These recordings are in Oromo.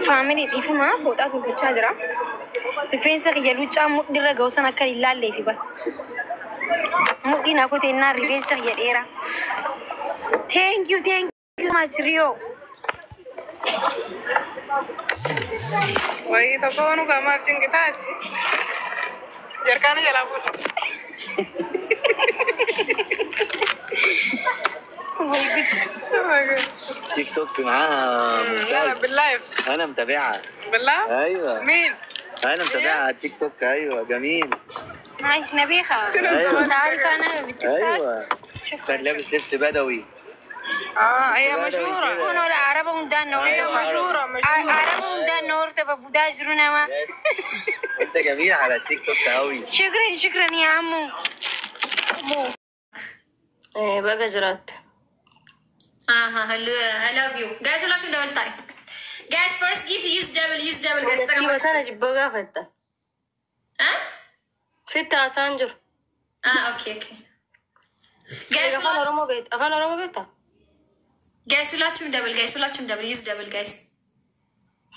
Family, dhiifamaa, fooxaa tolfachaa jira. Rifeensa kiyya luccaa mudhiirra ga'u san akka hin laalleefi bara. Mudhiin akkoo innaan rifeensa kiyya dheeraa. Thank you, thank you much, Rio. Wayii tokko nu gamaaf cinqitaati. Jarkaana jalaa fuudha. تيك توك معاها. لا. ممتاز. بالله؟ انا متابعها. بالله؟ ايوه. مين؟ انا متابعها على التيك توك، ايوه، جميل. معك نبيخة. ايوه. انت عارفة انا بالتيك توك. ايوه، كان لابس لبس بدوي. اه، هي بدوي مشهورة. كده. Kun araba hundaan na هي أيوة. مشهورة مشهورة. araba hundaan na hordofa budaa jiru nama. Yes. انت جميل على التيك توك قوي. شكرا شكرا يا عمو. Baga jiraatte. Aha, I love you. Guys, ሁላችሁም double time. Guys, first gift use double, use double. Guys, Dhiyoo tana jibboo gaafatta. Ah? Sitti haasaan jiru. Ah, okay. Guys, Afaan Oromoo beekta? Afaan Oromoo beektaa? Guys, ሁላችሁም double, guys, ሁላችሁም double, use double, guys.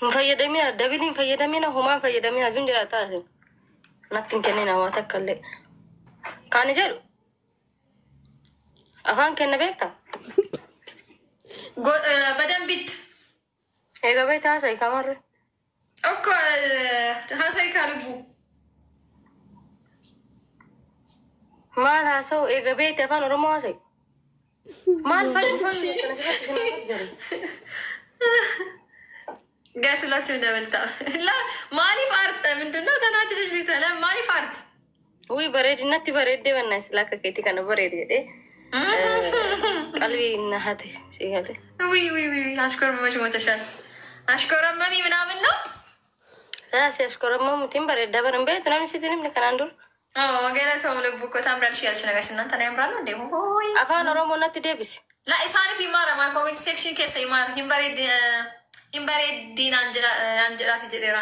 Hin fayyadamina, double hin fayyadamina, homaa hin fayyadamina, zim jiraata asin. Natti hin kennina waa takka illee. Kaani jedhu. Afaan kenna beektaa? በደንብ it. Egaa beektaa, haasa'i kamarre. እኮ ሀሳይ ካልቡ። Maal haasa'u, egaa beekte afaan Oromoo haasa'i. Maal fayyadu fayyadu kana asirratti isin haasa'u jiru. Guys, ሁላችሁም double tap. Maaliif aarta? ምንድነው ተናደደሽ? ሊተለ maaliif aarta? Wuy, bareedinatti bareeddee bannaa silaa akka keetii kana bareede jedhee qalbii na hate si galee. ውይ ውይ ውይ፣ አሽኮርመመሽ ሞተሻል። አሽኮረመሚ ምናምን ነው። Yaa si ashkoramamuutiin bareeddaa bara hin beektu, namni sitti himne kanaan dura. Galatoomi lubbuu እኮ ታምራለሽ ያለች ነገር እናንተ ላይ ያምራሉ እንዴ? ሆይ። Afaan Oromoo natti deebisi. La isaaniif himaara maa comment section keessa himaara hin bareeddi naan jedhaati jedheera.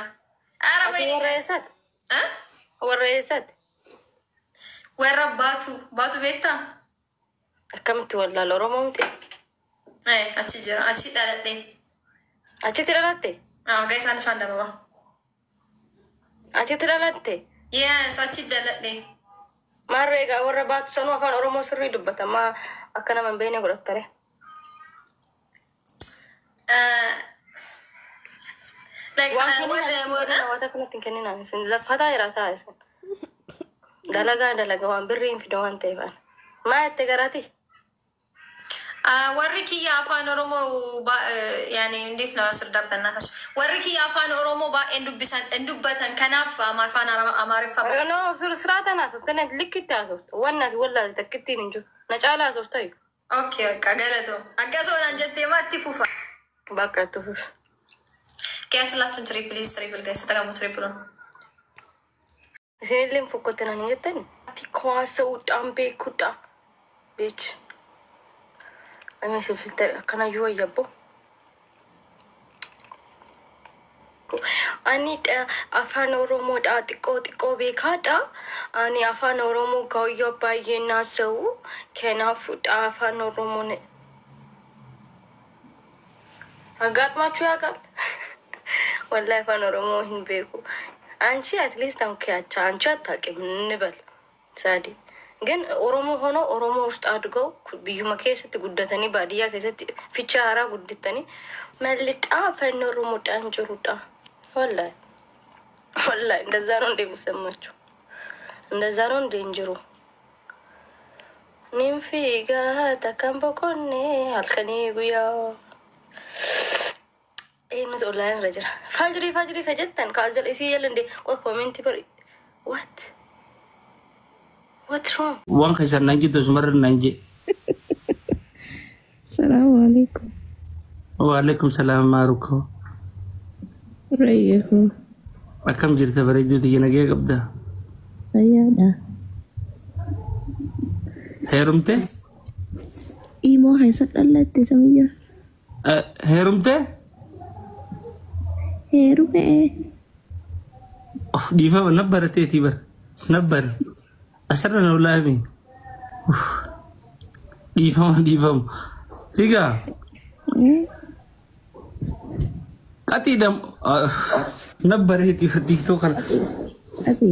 Ara. Ati warra eessaati? Warra eessaati? Warra Baatu. Baatu beektaa? Akkamitti wallaala, Oromoo miti? Achi jira, achi dhaladhe. Achitti dhalatte? Gaa isaan isaan dababa. Achitti dhalatte? Yes, achi dhaladhe. Maarree egaa warra Baatu sanuu afaan Oromoo sirrii dubbata, maa akka nama hin beekne godhattare? Like Waan kennina waan akkanatti hin kennina. Isin zaffataa jira ta'a isin. Dalagaa dalaga, waan birrii hin fida waan ta'eef ana. Maa jette garaati? Warri kiyya afaan Oromoo yaani እንዴት ነው አስረዳ በእናታችሁ። Warri kiyya afaan Oromoo baay'een dubbisan hin dubbatan, kanaaf afaan Amaariffaa. No, siraataan haasofte, likkitti haasofte. Waan ati wallaalte takkittiin hin jiru. Na caala haasofta iyyuu. Okay, በቃ galatoo. Akkasuma naan jettee maa itti fufa. Bakka itti fufi. Guys, ሁላችሁም triple use triple, guys, ተጠቀሙ triple ኡን። Isinillee hin fokkottinaan hin jettani? Ati kawaasa'uudhaan beekuudha. Beechu. Ame filter akkanayyuu wayyabbo. Ani afaan Oromoodha xiqqoo xiqqoo beekaadha. Ani afaan Oromoo gaayyoo baay'ee naasa'u. Kanaafudha afaan Oromoo አጋጥሟችሁ ያውቃል? ወላሂ afaan Oromoo hin beeku. አንቺ at least አንኪያቻ አንቺ አታውቂም እንበል ሳዲ ግን ኦሮሞ ሆኖ ኦሮሞ ውስጥ አድገው biyyuma keessatti guddatanii, baadiyyaa keessatti ficha haaraa guddatanii malliidha afaan Oromoodhaan jirudha. ወላሂ ወላሂ እንደዛ ነው እንደሚሰማችሁ፣ እንደዛ ነው እንደ እንጅሩ nin fiigaa takkan boqonne halkanii guyyaa. Eenyutu online irra jira? Fajrii fajrii ka jettan ka as jala isii jala እንዴ, qoy, comment bari. What's wrong? Waan keessan naan jettu asumarra naan jee. Salaamu alaikum. Waalaikum salaam, maaruko. Rayyahu. Akkam jirta bareedduu tiyya, nagee qabda? Fayyaadha. Heerumte? Imoo keessa dhalatte samiyya. Heerumte? Heerume. Dhiifama, na barateetii bara. Na bare. Asirra na ulaami. Dhiifama, dhiifama. Egaa. Qaxiidha nabbareeti TikTok kana.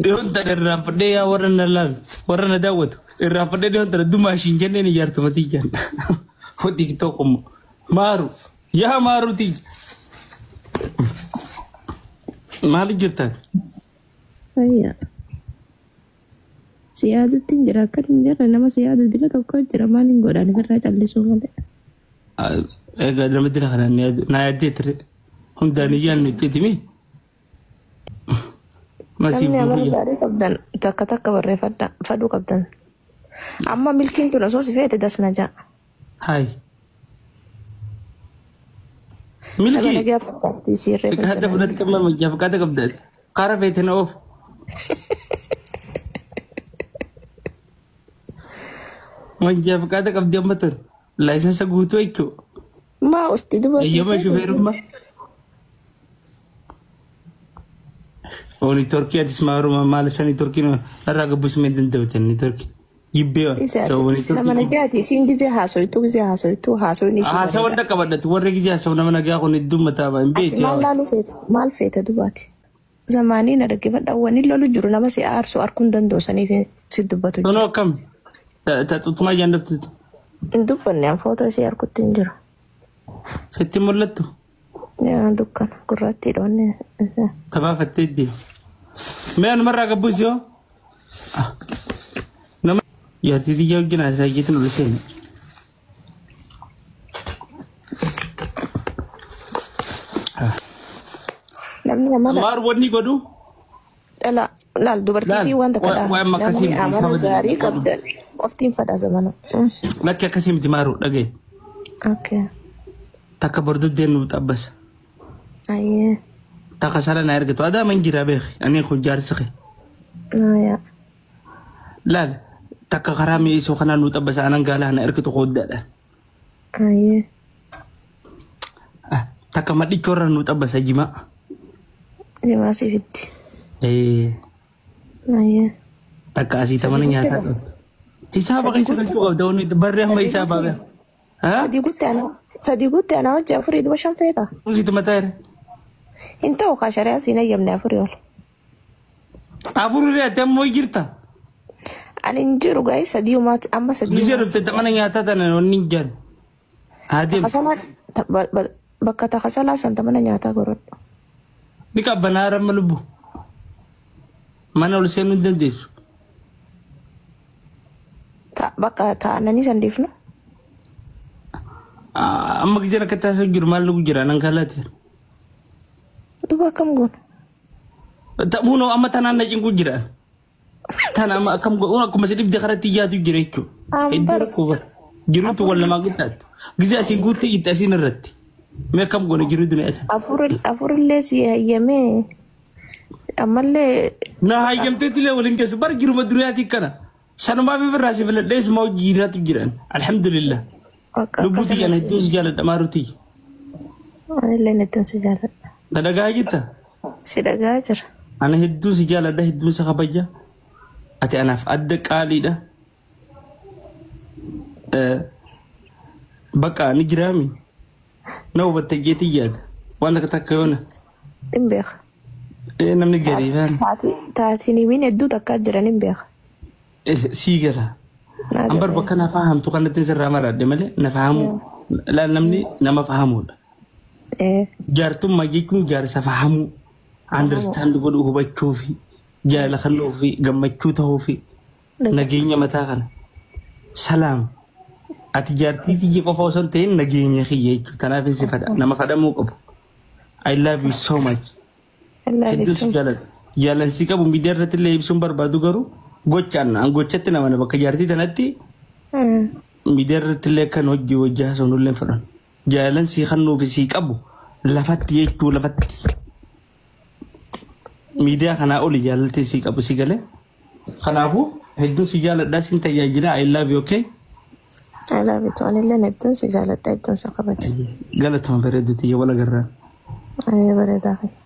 Dhiyoon tana irraanfadhee yaa warra na laalu warra na daawwatu irraanfadhee dhiyoon tana dumaashiin jenneen ijaartuma tiyyaan. TikTok immoo maaru yaa maaru tiyya. Maali jirtan? Fayyaa. Si yaadutti hin jira akka hin jirre nama si yaadu dila tokko jira maal hin godhaan ofirraa callisuu malee. Egaa nama dila kana na yaaddee ture. Hundaan iyyaan nutti himi. Masii Namni amala bu'uura. gaarii qabdan takka takka barreeffadha faduu qabdan. Amma milkiin tun osoo si feete das na ja'a. Hayi. Nama Milkii. nagaa fakkaatti si Hadda irreeffatan. fudhatte amma majjaa fakkaata qabdaati. Kaara feete na oofu. Majjaa fakkaata qabdi amma tun. Laayisensa guutuu jechuudha. Maa usti duba si Eeyyama feete. shufeerummaa. Oo niitoorkii atis maaruma maal isa niitoorkiin irraa gabbisuu hin danda'u niitoorkii. Jibbee waan. Isa Sababa nama niitoorkii. nagaati isiin gizee haasoytuu gizee haasoytuu haasoyni isii Haasawa bareeda. wanta qabadhatu warri gizee haasawa nama nagaa kun hedduu mataa ba'a hin Ati beektu maal yaa. laaluu feete maal feete dubaati. Zamaanii na dhaggeeffadha wanni lolu jiru nama si aarsu arguu hin danda'u saniif si dubbatu Tonoo jira. akkam? Taxutumaa ijaan dhabtutu. Hin dubbanne an footoo ishee arguutti hin jiru. Sitti mul'attu? Yaa dukkana gurraattii dhoonne. Tabaafattee deema. Mee anumarraa gabbuus yoo? Nama jaartii xiyyaa wajjin haasaa jeetiin ol seene. Namni amala Maal wanni godhu? dhala laal dubartii Laal fi waan takka waa'ee dha. amma akkasii Namni miti amala saba gaarii godhu. qabdan qoftiin fadha zamana. Lakki akkasii miti maaru dhagaye. Okay. Takka bordoddeen nu xabbasa. Ayyee. Takka sala na ergatu. Adaa man jira beeki. Ani kun jaarsa kee. Naayaa. Laal takka karaa mi'eessuu kanaan nu xabbasa anan gaalaa na ergatu qooddaadha. Ayyee. Takka madhichoorra nu xabbasa jimaa. Jimaa siifitti. Ayyee. Takka asii Sadii tamana guutte nyaataa qaba. qabda. Hisaaba Sadii keessa guutte. galchuu qabda wanni barree amma Sadii hisaabaa guutte. beeku. Sadii guutte ana. Sadii guutte ana hojii afurii duba shan feeta. Usitu mataa jira. Hin ta'u kaa shari'aa siin hayyamne afurii ol. Afur irree ati ammoo jirta. Ani hin jiru gaa'ii sadii umaati amma sadii Bisee umaa dhufte tamana nyaataa tana wanni hin jaan. Haa deemtu. Takasalaa bakka takasalaa san mana nyaataa godhadhu. Ni qabbanaa ramma lubbu. Mana ol seenuu hin dandeessu. Bakka taa'anii san dhiifnu. Amma giseen akka taasisu jiru maal lugu jira nan kallaati. Duba akkam goona. Ta'uunoo amma tanaan na cinqu jira. Tana amma akkam godhu akkuma si dhibde karatti iyyaatu jira jechuudha. Hedduu Ambar rakkoo bara. Jiruutu wal lamaa qixxaattu. Gisee asiin guuttee itti asiin irratti. Mee akkam goone jiruu duniyaa tana. afurillee si hayyamee ammallee Na hayyamteetti illee waliin keessu bara jiruma duniyaati kana. Sanumaa fi birraa si filadhee isuma hojii jiraatu jiran. Alhamdulillah. akka Lubbuu akkasuma tiyya si hedduu si jaaladha maaruu tiyya. anillee nettin si jaaladha. Na dhagaa jirta? Si dhagaa jira. Ana hedduu si jaaladha hedduun si kabaja. Ati anaaf adda qaaliidha. Bakka ni jiraami. Na hubatta jeetii yaada. Waan takka takka yoona. Hin beeka. Namni garii faan. Taatiin himiin hedduu takkaa jiran hin beeka. Sii gala. Naa An bar galee. bakka na fahamtu kanatti sirraa maradhe malee na fahamuu. Laal namni nama fahamuudha. Jaartummaa jechuun jaarsa fahamuu. Understand godhuu hubachuu fi jaalala kennuu fi gammachuu ta'uu fi nageenya mataa kana. Salaam. Ati jaartii tiyya qofa osoo hin ta'in nageenya kiyya jechuudha. Kanaaf si fadha. Nama fadhamuu qabu. I love you so much. Hedduu si jaaladha. Jaalansi qabu miidiyaa irratti illee ibsuun barbaadu garuu gochaan an gochatti nama na bakka jaartii tanatti miidiyaa irratti illee kan hojii hojii haasawnu illee fedhan. Jaalansi kennuu fi sii qabu lafatti jechuu lafatti. Miidiyaa kanaa oli jaalaltii sii qabu si galee. Kanaafuu hedduu si jaaladhaa siin tajaajila I love you okay. I love it. Anillee hedduun si jaaladha hedduun si kabaja. Galatama bareedu tiyya wal agarraa. Ayyee bareedaa kiyya.